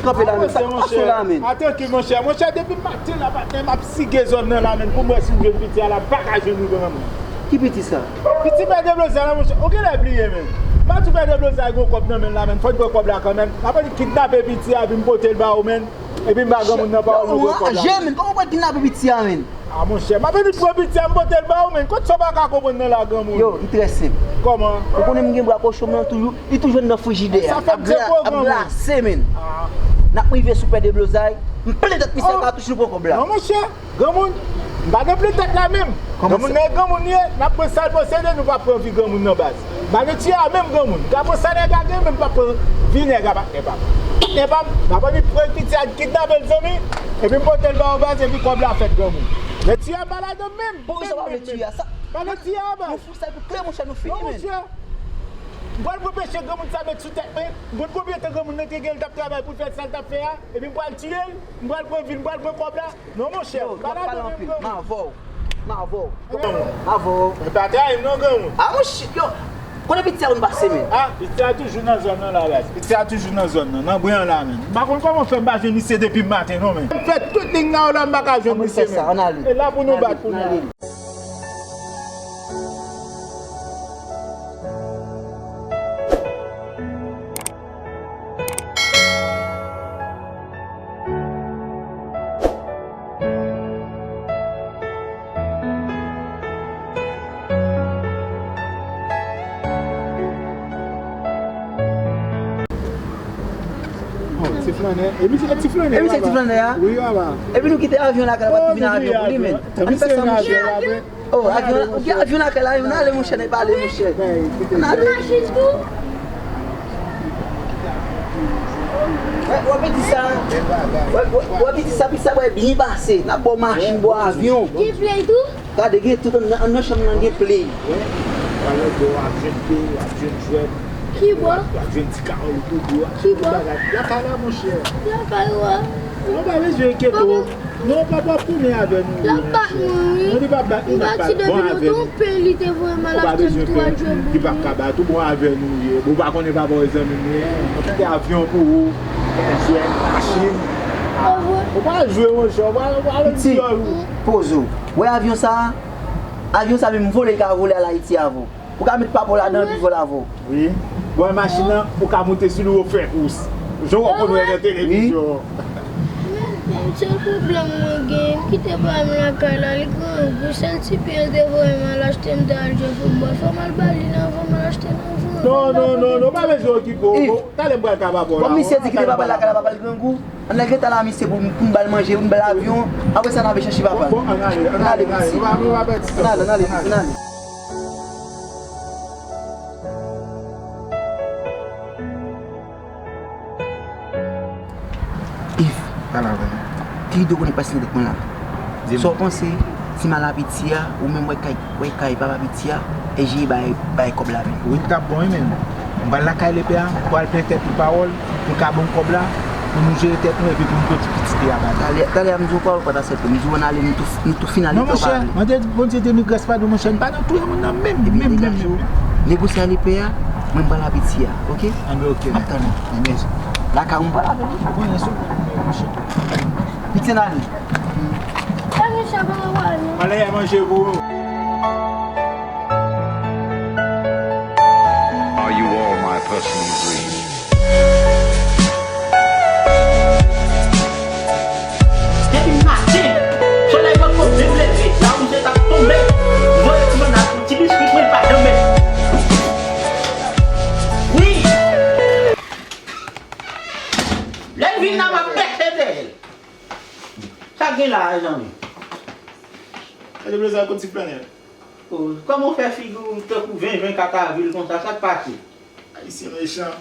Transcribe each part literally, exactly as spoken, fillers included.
Kanpe la, men, sa k pase w la, men? A, trankil, monchè. Monchè, depi maten la, maten, m ap sige zòn nan la, men, pou m wè si m jwenn piti a la, m pa ka jwenn li, granmoun. Ki piti sa? Piti pè Deblozay la, monchè. Ou genlè bliye, men. M pa di pè Deblozay gon kòb nan men l la, men. Fò n pran kòb la kanmenm. N ap annik kidnape piti a, epi m pote l ba ou, men. Epi m ba granmoun nan pawòl nou pran kòb la. Yo, men, kòman w pral kidnape piti a, men? A, monchè, m ap annik pran piti a, m pote l ba ou, men. Kot sa w pa ka konprann nan la, granmoun? Yo, li trè senp. Kòman? Ou konnen m gen bra kochon, men toujou, li toujou anndan frijidè a. Sa fè m tyenpo, granmoun. Ap glase, men. A. N ap rive sou pè Deblozay, m plen tèt misye a katouch, nou pran kòb la. Non, monchè. Granmoun, m pa gen plen tèt la menm. Granmoun nan e granmoun li ye, n ap pran sa l posede, nou pa pran vi granmoun nan baz. M pa gen tiye a menm granmoun. M ka pran sa nèg la gen, men m pa pran vi nèg la patnè pa m. Patnè pa m, m ap annik pran piti a, kidnape l zanmi, epi m pote l ba ou baz, epi kòb la fèt granmoun. Men tiye a pa ladan menm. Bon, sa pa vle tiye a, sa. Pa nan tiye a baz. Nou fout sa pou klè, monchè, nou fini, men. Non, monchè. M pral pran peche granmoun sa met sou tèt mwen. M konn konbyen tan granmoun nan te gen l t ap travay pou l fè sa l t ap fè a, epi m pral tiye l, m pral pran vi l, m pral pran kòb la. Non, monchè, yo, pa la pale anpil. M avè w. M avè w. M avè w. Mwen pa trayi m non, granmoun. A, monchè, yo. Kote piti a konn pase, men? A, piti a toujou nan zòn nan la, baz. Piti a toujou nan zòn nan, nan bren an la, men. M pa konn kòman fè m pa jwenn misye depi maten, non, men. M fè tout liy nan yo la, m pa ka jwenn misye, men. Ann ale. E la pou nou bat pou nou. Oh, ti flannè. E misye ti flannè. E misye ti flannè a? Wi, papa. Epi nou kite avyon lakay la, pa t vin avyon pou li, men. Ann fè sa, monchè. Oh, avyon, ou gen avyon lakay la, ann ale, monchè, ann pale, monchè. Ann ale. Machin tou. Wè, wè, piti sa, wè, wè, wè, piti sa, piti sa, wè, byen pase. N ap ba w machin, ba w avyon. Gen play tou? Gade, gen tout, ann, ann nan chanm nan, gen play. Wè, talè w ap jwenn play, w ap jwenn jwèt. Ki bò? W ap jwenn ti kawòl tou, w ap jwenn tout bagay. Ki bò? Lakay la, monchè. Lakay ou a? Non, pa bezwen enkyete w. Non, papa ap tounen avè nou. L ap bat mwen, wi. Non, li p ap bat nou, l ap bat bon avè nou. Ou pa bezwen pè, li pa ka bat ou, bon avè nou ye. Bon, ou pa konnen papa w e zanmi m ye. Mwen kite avyon pou ou. Jwèt, machin. Ou pa jwe, monchè, ou pa, ou pa jwe. Piti, poze w. Wè avyon sa a? Avyon sa menm vole, l ka vole al Ayiti avè w. Ou ka met papa w ladan l, li vole avè w. Wi. Bon, machin nan, ou ka moute sou li, ou fè kous. Jan w konn wè nan televizyon. Men, sèl pwoblèm mwen gen, m kite papa m lakay la, li grangou, sèl ti pye l te voye m al achte, m te al jwe foutbòl. Fò m al ba li nan, fò m al achte nan. Non, non, non, non, pa bezwen okipe w. Talè m pral ka papa w la. Kòm misye di kite papa l lakay la, papa l grangou. Ann al gentan la, misye, pou n, pou n ba l manje, pou n ba l avyon. Apre sa, n a vin chèche papa n. Bon, bon, ann ale, ann ale, ann ale, piti. Ann ale, ann ale, piti, ann ale. Yves, ki ide w konnen pase nan tèt mwen la? Sa w panse, si m al a piti a, ou menm wè kay, wè kay papa piti a, e jeye bay, bay kòb la vin? Wi, l t ap bon, wi, men. M pral lakay lepè a, m pral plen tèt li pawòl, pou l ka ban m kòb la, pou nou jere tèt nou, epi pou nou pran ti pitit li a ba nou. Talè, talè a m di w pawòl, ou pa t aksepte. M di w ann ale, nou tou, nou tou fin ale. Non, monchè, mwen te, Bondye te ni gras padon, monchè, m pa nan touye moun nan menm, menm, menm, menm. Negosye a lepè a, mwen m pral a piti a, oke? Anben, oke. M ap tann ou. Anben. Lakay ou m pral avè li. Ou konnen sou, monchè. Piti, ann ale. Ale, manje pou ou. Are you all my personal dreams? Depi maten, solèy poko menm leve, la misye t ap tonbe, m voye ti bannann, ti biskit mwen pa janm met. Wi! Lè l vin la, m ap pèse dèyè l. Sa k gen la, mezanmi? Gade blozay kot ti flannè. Oh, kòman w fè figi w tankou venven kat avril konsa? Sa k pase? Ayisyen mechan.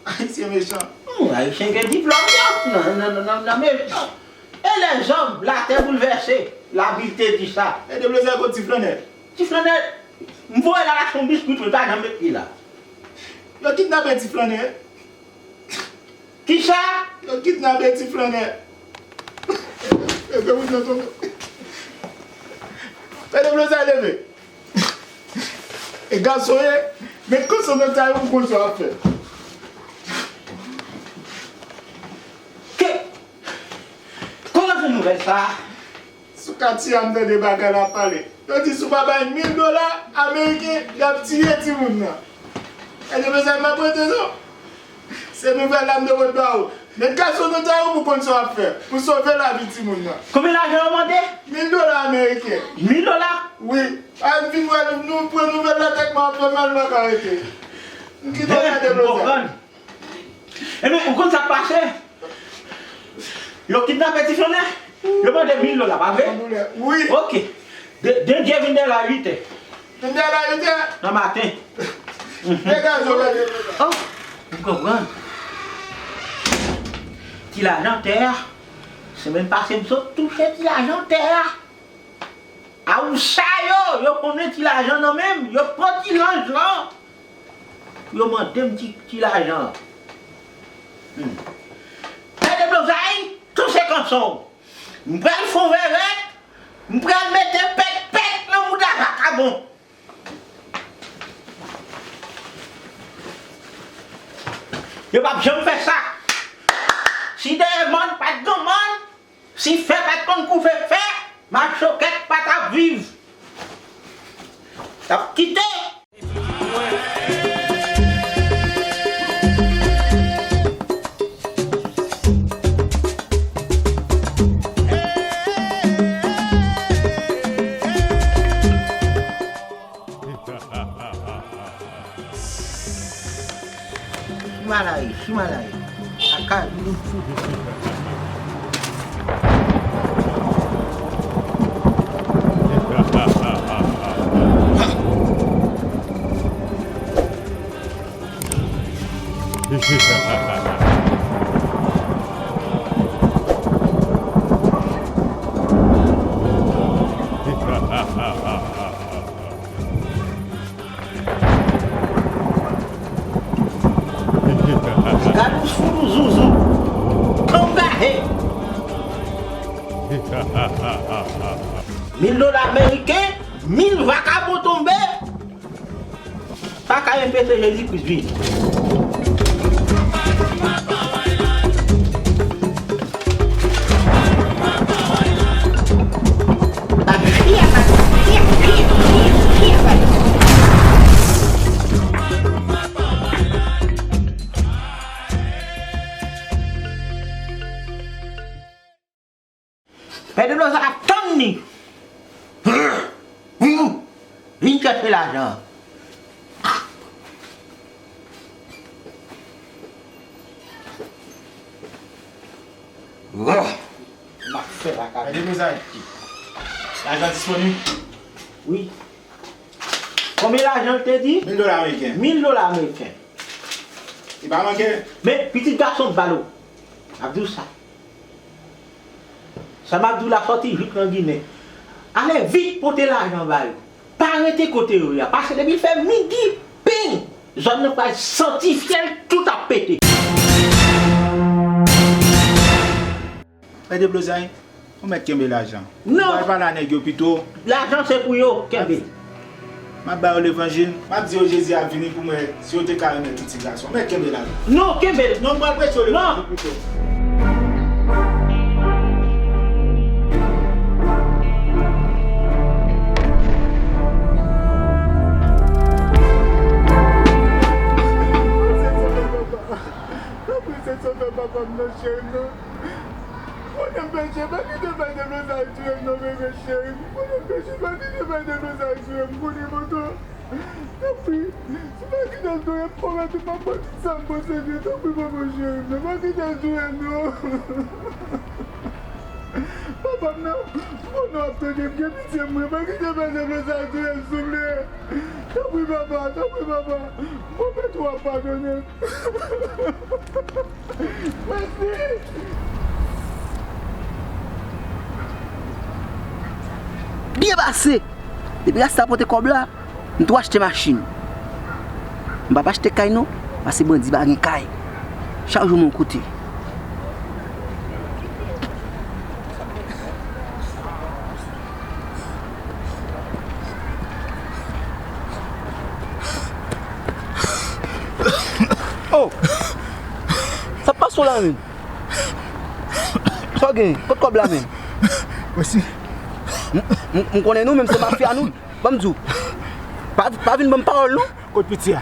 Ayisyen mechan. Hmm, Ayisyen gen diplòm, yo. Nan, nan, nan, nan, nan mechan. Et les hommes, la terre bouleversée. La Bible te dit ça. Gade blozay kot ti flannè. Ti flannè, m voye l al achte yon biskit, mwen pa janm met li la. Yo kidnape ti flannè. Kisa? Yo kidnape ti flannè. Leve moun nan tonbe. Gade blozay leve. E gason ye, met konsantre w pou konn sa w ap fè. Fè sa. Sou Katia m tande bagay la pale. Yo di si w pa bay mil dola ameriken, y ap tiye timoun nan. E de bezwen m ap rete non. Se nouvèl la m te pot ba ou. Met gason nan tay ou pou konn sa w ap fè pou sove lavi timoun nan. Konbyen lajan yo mande? Mil dola ameriken. Mil dola? Wi. A, m vin wè nou, nou pran nouvèl la tèlman ap fè mal, m pa ka rete. M kite w gade blozay. Ebyen, ou konn sa k pase? Yo kidnape ti Flannè? Yo mande mil dola, pa vre? Wi. Ok. De, Dendye vin dèyè la uit è. Vin dèyè la uit è? Nan maten. Degaje w, gade. Oh, m konprann. Ti lajan tè a. Semèn pase, m sot touche ti lajan tè a. Awousa yo, yo konnen ti lajan nan men m, yo pran ti lanj lan. Yo mande m ti, ti lajan. Hmm. Pè Deblozay, touche kanson. M pral fon vèrèt, m pral mete pèt pèt nan mouda vakabon. Yo p ap janm fè sa. Si dèyè mòn pa t gen mòn, si fè pa t konn koupe fè, machokèt pa t ap viv. T ap kite. Simalay, simalay. Akay. Gad yon fout ou zouzou. Kangahe. Mil dola ameriken, mil vakabon tonbe. Pa ka repete Jezi Kris vini. Pè Deblozay ap tann li. Vin chèche lajan. M ap fè la ka. Pè Deblozay. Lajan disponib? Wi. Konbyen lajan l te di? Mil dola ameriken. Mil dola ameriken. Li pa manke. Men, pitit gason m, Balo, m ap di w sa. Sa m ap di w la sòti jis nan Ginen. Ale vit pote lajan ba yo. Pa rete kote yo ye a. Paske depi l fè midi, ping! Zòn nan pral santi fyèl, tout ap pete. Pè Deblozay, ou mèt kenbe lajan. Non. Ou pral pale a nèg yo pito. Lajan se pou yo, kenbe. M ap ba yo levanjil. M ap di yo Jezi ap vini pou m wè si yo te ka remèt yon ti gason. Mèt kenbe lajan. Non, kenbe. Non, m pral preche yo levanjil pito. Tanpri, se sove papa m nan, cheri m nan. Konnen m peche, pa kite Pè Deblozay touye m non, bebe cheri m. Konnen m peche, pa kite Pè Deblozay touye m, konnen m antan. Tanpri, si w pa kite l touye m, pwomèt ou m ap ba w tout sa m posede. Tanpri, papa cheri m nan, pa kite l touye m non. Papa m nan, m konnen w ap tande m, gen pitye mwen, pa kite Pè Deblozay touye m, souple. Tanpri, papa, tanpri, papa, m pwomèt ou w ap padone m. Mèsi. Byen pase. Depi Rasta pote kòb la, m tou achte machin. M p ap achte kay non, paske bandi pa gen kay. Chak jou m yon kote. Oh! Sa p pase w la menm? Sa w gen? Kot kòb la menm? Wesi. M, m, m konnen nou, menm se mafya nou. Ban m di w. Pa, pa vin ban m pawòl, non. Kot piti a?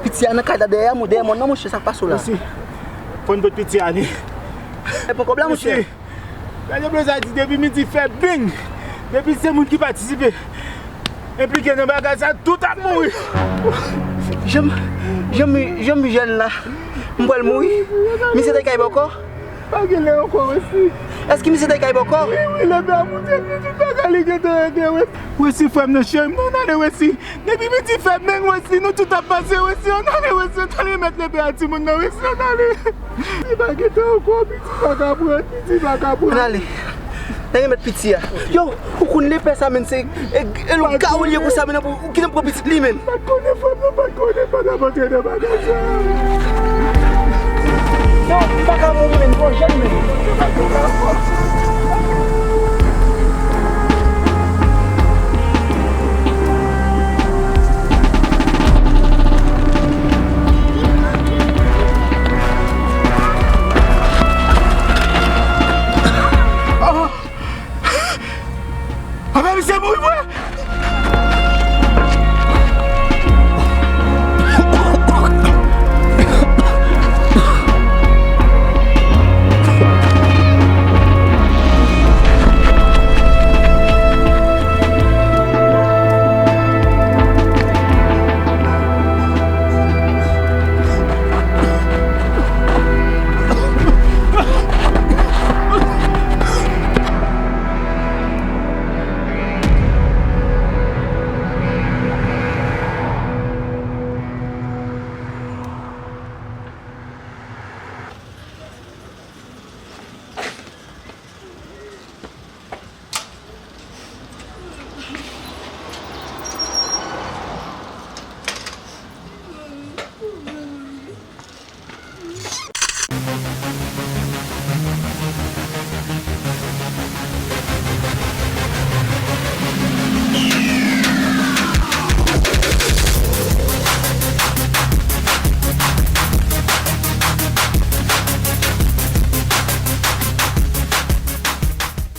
Piti a nan kay la dèyè mwen, dèyè mwen, non, monchè, sa k pase w la? Wesi. Fò n pot piti a, li. E pran kòb la, monchè. Wesi. Gade Blaze a di depi midi fè bing. Depi se moun ki patisipe, enplike nan bagay sa, tout ap mouri. Jan m, jan m, jan m jèn la, m pral mouri. Misye te kay bòkò. Pa gen lè ankò, Wesi. Èske misye te kay bòkò? Wi, wi, lè a moute, li tout bagay li gentan regle, Wesi. Wesi, frè m nan, cheri m nan, ann ale, Wesi. Depi midi fè bing, Wesi, nou tout ap pase, Wesi, ann ale, Wesi, ann ale, mèt leve a timoun nan, Wesi, ann ale. Piti pa gentan ankò, piti pa ka pran, piti pa ka pran. Ann ale. N a remèt piti a. Yo, ou konn lepè sa, menn, se, e, e lòt ka ou li ye konsa, menn, ou kite m pran pitit li, menn. M pa t konnen, frè m nan, m pa t konnen, m pa t ap antre nan bagay sa. Yo, m pa ka mouri, menn, bon, jèn, menn.